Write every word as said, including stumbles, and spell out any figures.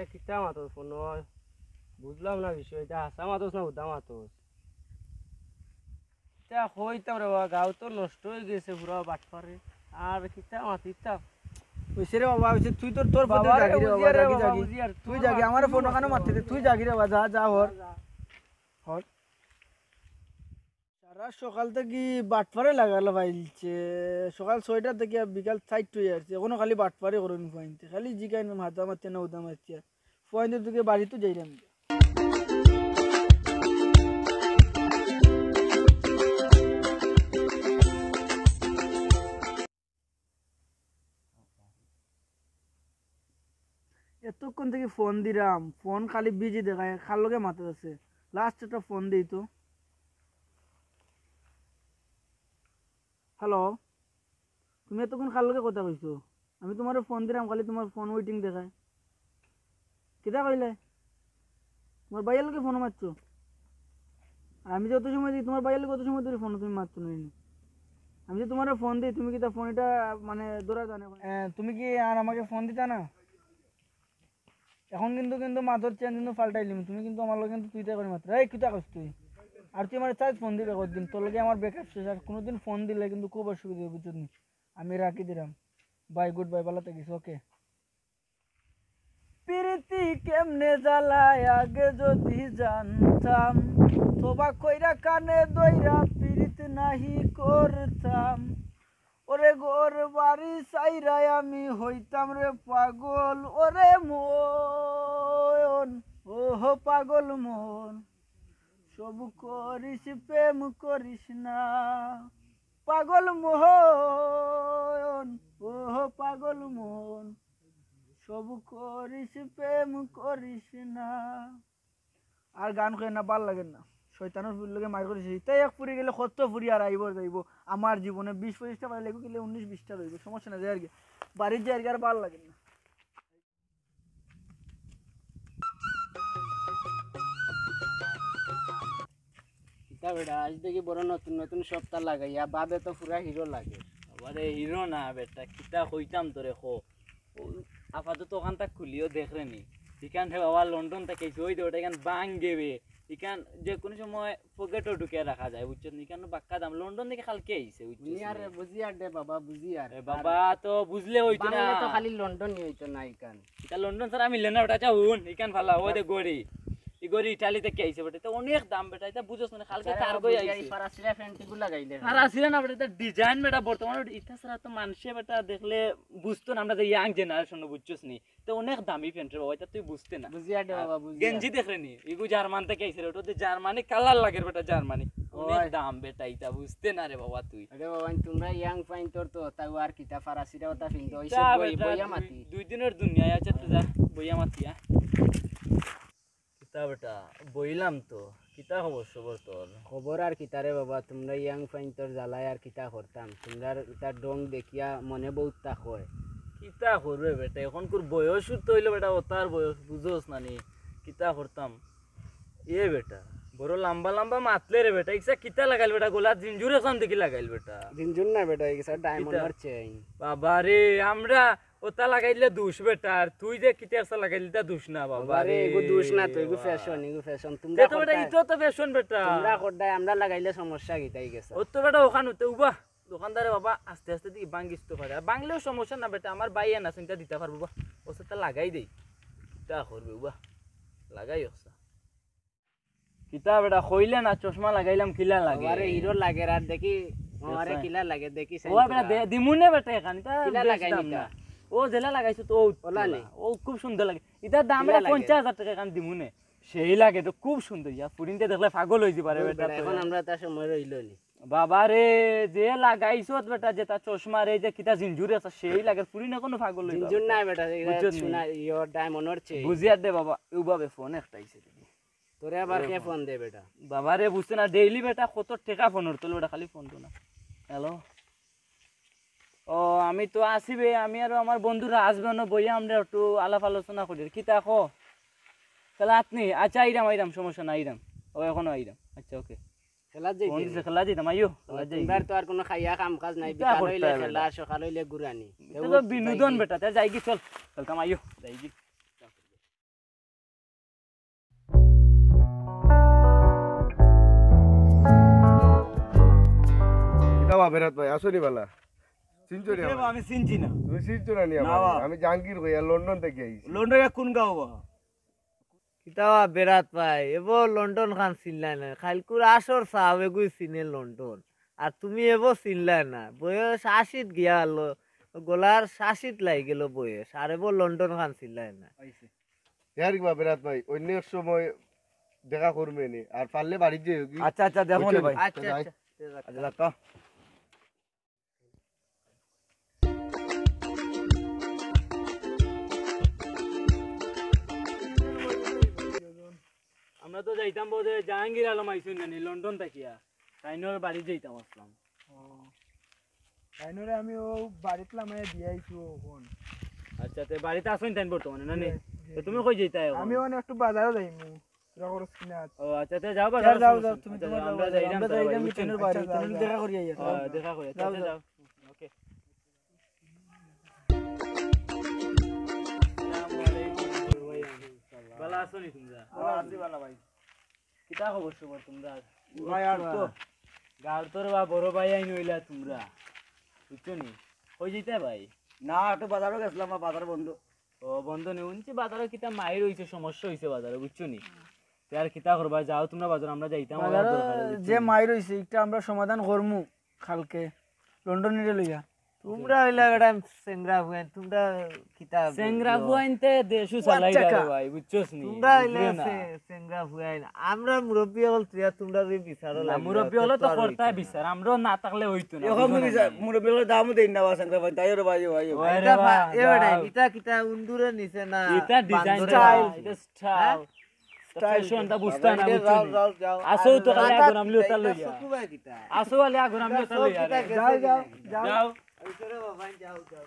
এ কিতা মাতস ফোনো? বুঝলাম না বিষয়টা, হাছা মাতস না হুদা মাতস? কিতা কইতাম রে বা, গাঁও তো নষ্ট অই গেছে পুরা বাটপারে। আর কিতা মাতিতাম? অইছে রে বাবা, অইছে, তুই তোর, তোর পথে বাবা রে, জাগি রে বাবা, বুঝিয়ার রে জাগি, বাবা, জাগি। বুঝিয়ার, তুই তুই জাগি, আমার ফোন ওখানে মাততে দে, তুই জাগি রে বাবা, যা, যা, হর। যা। হর। সারা সকাল থাকি বাটপারে লাগাল পাইলছে, সকাল ছয়টা থাকি আর বিকাল চাইরটা অই আরছে, এখনো খালি বাটপারি করইন ফুয়াইন্তে, খালি জিগাইন হাছা মাততে না হুদা মাততে। ফুয়াইন্তে তোকে বাড়িত যাইরাম। এতক্ষণ থাকি ফোন দিরাম, ফোন খালি busy দেখায়, কার লগে মাতর আছে? Last একটা ফোন দেই তো। হ্যালো, তুমি এতক্ষণ কার লগে কথা কইছো? আমি তুমারে ফোন দিরাম, খালি তুমার ফোন waiting দেখায়। কিতা কইলে? তুমার ভাইয়ার লগে ফোন মাতছো? আর আমি যে অত সময় দেই, তুমার ভাইয়ার লগে অত সময় ধরি ফোন তুমি মাতছো না নি? আমি যে তুমারে ফোন দেই, তুমি কিতা ফোন ইটা মানে ধরা জানে? এ, তুমি কি আর আমাকে ফোন দিতা না? এখন কিন্তু, কিন্তু মাতর চেঞ্জ কিন্তু পাল্টাইলিমু। তুমি কিন্তু আমার লগে কিন্তু তুই তাই করি মাতরায়। এই, কিতা কস তুই? আর তুই আমারে চাইজ ফোন দিবে কতদিন? তোর লগে আমার breakup শেষ। আর কোনোদিন ফোন দিলে কিন্তু খুব অসুবিধা অইবো, বুঝছস নি? আমি রাখি দিরাম। Bye, good bye, ভালা থাকিস, ওকে। পিরিতি কেমনে জ্বালায় আগে যদি জানতাম, তবা কইরা কানে দইরা পিরিত নাহি করতাম। ওরে ঘর বাড়ি ছাইরা আমি হইতাম রে পাগল। ওরে মন, ওহ পাগল মন, সব করিস প্রেম করিস না। পাগল মন, ওহ পাগল মন, সব করিস প্রেম করিস না। আর গান কইয়েন না, ভালা লাগের না। শয়তানর ফুরির লগে মাইর করিস। ইতা এক ফুরি গেলে কত ফুরি আর আইবো যাইবো। আমার জীবনে বিশ পঁচিশটা পাইলে এগু গেলে উনিশ বিশটা রইবো। সমস্যা নাই, যাইয়ার গি। বাড়িত যাইয়ার গি, আর ভালা লাগের না। কিতা বেটা, আইজ দেখি বড় নতুন নতুন সবতা লাগাইয়া, বাদে তো পুরা হিরো লাগে। আরে হিরো না বেটা, কিতা কইতাম তোরে ক। ও, আপাতত অখানতা খুলিও দেখরে নি। ইখান রে বাবা লন্ডন থাকি আইছে, ওই দে ওটা ইখান ভাঙ্গে বে। ইখান যে কোনো সময় পকেটো ঢুকাইয়া রাখা যায়, বুঝছস নি? ইখান বাক্কা দাম, লন্ডন থাকি কালকে আইছে, বুঝছস নি? বুঝিয়ার রে, বুঝিয়ার দে বাবা, বুঝিয়ার। এ বাবা, তো বুঝলে অইতো না। ভাঙ্গলে তো খালি লন্ডনই অইতো না ইখান। ইটা লন্ডন ছাড়া মিলে না বেটা, আচ্ছা হুন, ইখান ফালা, ওই দে ঘড়ি। ই ঘড়ি ইটালি থাকি আইছে বেটা, ইতা অনেক দাম বেটা, ইতা বুঝছস না, কালকে আরে কার্গোয় বুঝি, আইছে। এই ফারাসিরা প্যান্ট ইগু লাগাইলে। ফারাসিরা না বেটা, ইতা ডিজাইন বেটা, বর্তমানে ইতা ছাড়া তো মানষে বেটা দেখলে বুঝতো না, আমরা যে young generation, বুঝছস নি? তো অনেক দামি প্যান্ট রে বাবা, ইতা তুই বুঝতে না। বুঝিয়ার দে আর বাবা, বুঝিয়ার। গেঞ্জি দেখরে নি, ইগু জার্মান থাকি আইছে রে, ওটা তো জার্মানি কালার লাগের বেটা, জার্মানি। অনেক ওই। দাম বেটা, ইতা বুঝতে না রে বাবা তুই। আরে বাবা, তোমরা young পাইন তোর তো, তাও আর কিতা ফারাসিরা ওটা পিন্দো, ইতা ইসে বই-, বেটা, বইয়া দুই, মাতি। দুই দিনর দুনিয়া আছে, তুই যা, বইয়া মাতি, আ। কিতা বেটা, বইলাম তো। কিতা খবর সবর তোর? খবর আর কিতা রে বাবা, তোমরা young পাইন তোর জ্বালায় আর কিতা করতাম? তোমরার ইতা ঢং দেখিয়া মনে বউত তা কয়। কিতা করবে বেটা, এখনকুর বয়স তো অইলো বেটা, ওতার বয়স, বুঝোস না নি? কিতা করতাম? এ বেটা, বড় লাম্বা লাম্বা মাতলে রে বেটা, ইকসা কিতা লাগাইল বেটা, গলাত জিঞ্জুর একসান দেখি লাগাইল বেটা। জিঞ্জুর না বেটা, ইকসা ডায়মন্ডর চেইন। বাবা রে, আমরা ওটা লাগাইলে দোষ বেটা, আর তুই যে কিতা একটা লাগাইলে ইটা দোষ না বাবা বাবা রে, রে। এগু দোষ না তো, এগু বাবা। ফ্যাশন, এগু ফ্যাশন। তোমরা তে তো বেটা, করতায়, ইটা তো ফ্যাশন বেটা। তোমরা করতায়, আমরা লাগাইলে সমস্যা কিতা অই গেছে? ও তো বেটা ওখান হতে উবা, দোকানদারে বাবা আস্তে আস্তে দি ভাঙ্গিস তো পারে। আর ভাঙলেও সমস্যা না বেটা, আমার ভাই এন আছে, ইটা দিতা পারবো বা। ও সেটা লাগাই দেই। কিতা করবে উবা? লাগাই ওসা। কিতা বেটা, কইলে না চশমা লাগাইলাম, কিলা লাগে? আমারে হিরো লাগে, আর দেখি, আমারে আচ্ছা। কিলা লাগে, দেখি, ও চাইন বেটা, তোরা। দে-, দিমুনে বেটা, এখান ইটা কিলা বেশ লাগাই দাম নিকা? না। ও যেলা লাগাইছো তো, ও ওলা তোলা। নি? ও খুব সুন্দর লাগে। ইটার দাম কিলা বেটা লাগে? পঞ্চাশ হাজার টাকা, এখান দিমুনে। সেই লাগে তো, খুব সুন্দর। ইয়া, ফুরিন্তে দেখলে পাগল অই যাইবা রে ও বেটা, বেটা, তো এখন ইয়া। আমরা তার সময় রইল নি। বাবা রে, যে লাগাইছো বেটা, যেটা চশমা রে, যে কিতা জিঞ্জুর আছে, সেই লাগে। ফুরিন এখনো পাগল অই যাইবা জিঞ্জুর বেটা। নাই বেটা, এটা বুঝছো নি? সোনা, ইয়ো, ডায়মন্ডর চেইন। বুঝিয়ার দে বাবা, ওভাবে ফোন একটা আইছে দেখি। তোরে আবার এ কে বাবা। ফোন দে বেটা? বাবা রে, বুঝতে না, ডেইলি বেটা কত টেকা ফোন করতো বেটা, খালি ফোন তো না। হ্যালো। ও, আমি তো আছি বে, আমি আর আমার বন্ধু রাজ বে, অনো বইয়া আমরা একটু আলাপ আলোচনা করি। কিতা কো? তাহলে আপনি, আচ্ছা, আইরাম, আইরাম, সমস্যা নাই, আইরাম। ও, এখনো আইরাম। আচ্ছা, ওকে। খেলাত যাইতে ফোন নি? দিছে, খেলা দিতাম, আইও, ও, খেলা যাই। তোমরার তো আর কোনো খাইয়া কাম কাজ নাই, কিতা বিকাল করতে হইলে হবে খেলা, বেটা? সকাল হইলে ঘুরানি। এটা তো বিনোদন বেটা, তে যাই কি, চল, চল, কাম আইও, যাই কি। বেরাত ভাই, আছো নি বালা? চিনছো নি আমারে? আমি চিনছি না। তুমি চিনছো না নি না আমারে? বা। আমি জাহাঙ্গীর কই, আর লন্ডন থাকি আইছি। লন্ডন কোন গাঁও বা? কিতা বা বেরাত ভাই, এবো লন্ডন খান চিনলায় না? খাইলকুর আসর সাব এগুই চিনে লন্ডন, আর তুমি এবো চিনলায় না? বয়স আশিত গিয়া আলো, গলার শাশিত লাগি গেল বয়স, আর এবো লন্ডন খান চিনলায় না? ইয়ার কি বা বেরাত ভাই, অন্য এক সময় দেখা করমু নে, আর পারলে বাড়িত যাইও কি? আচ্ছা আচ্ছা, দেখো নে ভাই। আচ্ছা আচ্ছা, ঠিক আছে। আচ্ছা, রাখো। আমরা তো যাইতাম বোধে জাহাঙ্গীর আলম আইছইন না নি লন্ডন থাকিয়া, তাইনর বাড়িত যাইতাম আসলাম। তাইনরে আমি ও বাড়িত লামাইয়া দিয়া আইছি অখন। আচ্ছা, তে বাড়িত আছইন তাইন বর্তমানে না নি? তো তুমি কই যাইতায় অখন? আমি অখন একটু বাজারো যাইমু, পুরা খরচ কিনা আছে। ও আচ্ছা, তে যাও বাজার, যাও, যাও, যাও, তুমি আচ্ছা, তোমার যাও, যাও, আমরা যাও, যাইরাম আমরা তারা যাইরাম বাড়ি, মিঠুনের বুঝছো নি? বাড়ি, আচ্ছা, তুমি যাও, দেখা করিয়া আইও। হ্যাঁ, দেখা করি, যাও, আচ্ছা, যাও। যাও। ওকে। আসসালামু আলাইকুম। ভালা আছো নি তোমরা? ভালা আছি, ভালা ভাই। কিতা খবর সবর তোমরা? ভাই, আর তো। গাঁওর তোর বা বড় ভাই আইন অইলা তোমরা, বুঝছো নি? কই যাইতায় ভাই? না, একটু বাজারো গেছিলাম, বা বাজার বন্ধ। ও বন্ধ নি, হুনছি বাজারো কিতা মাইর অইছে, সমস্যা অইছে বাজারো, বুঝছো নি? তে আর কিতা করবা, যাও তোমরা বাজারো, আমরা যাইতাম, আমার বাজারো দরকার আছে, বুঝছো যে নি? মাইর অইছে, ইটা আমরা সমাধান করমু কালকে লন্ডনিরে লইয়া। তোমরা অইলা বেটা চেংরা ফুয়াইন, তোমরা কিতা চেংরা বুঝো? ফুয়াইনতে দেশু বাচ্চা চালাইরা কা। রে ভাই, বুঝছস নি? তোমরা অইলা বুঝলে না? চে- চেংরা ফুয়াইন, আমরা মুরব্বী অকল তুইয়া তোমরা যে বিচারো না, লাগিও, মুরব্বী তে অকলে তো আর করতায় অইতো না। বিচার, আমরাও না থাকলে অইতো না, এখন বুঝো না বিচার, নি? মুরব্বী অকলে দামও দেইন না, বা চেংরা ফুয়াইন, তাই রে ভাই, ভাই, ভাই। ওই রে এটা বা, ফা- এ বেটা, যাও। এটা কিতা উন্দুরে নিছে না এটা design বান্দরে style, নিছে? এটা হ্যাঁ? style। Fashion তা বুঝতা না, বাবা, বুঝছো যাও, নি? যাও, যাও। আসো তো আর খালি এটা আগুন আমলিও কিতা, তার এটা লইয়া। চকুবা কিতা? আসো আলে আগুন আমলিও তার লইয়া রে। চকুবা গেছে যাও, যাও, নাকি? যাও। যাও। ওই তো রে বাবা, যাও, যাও।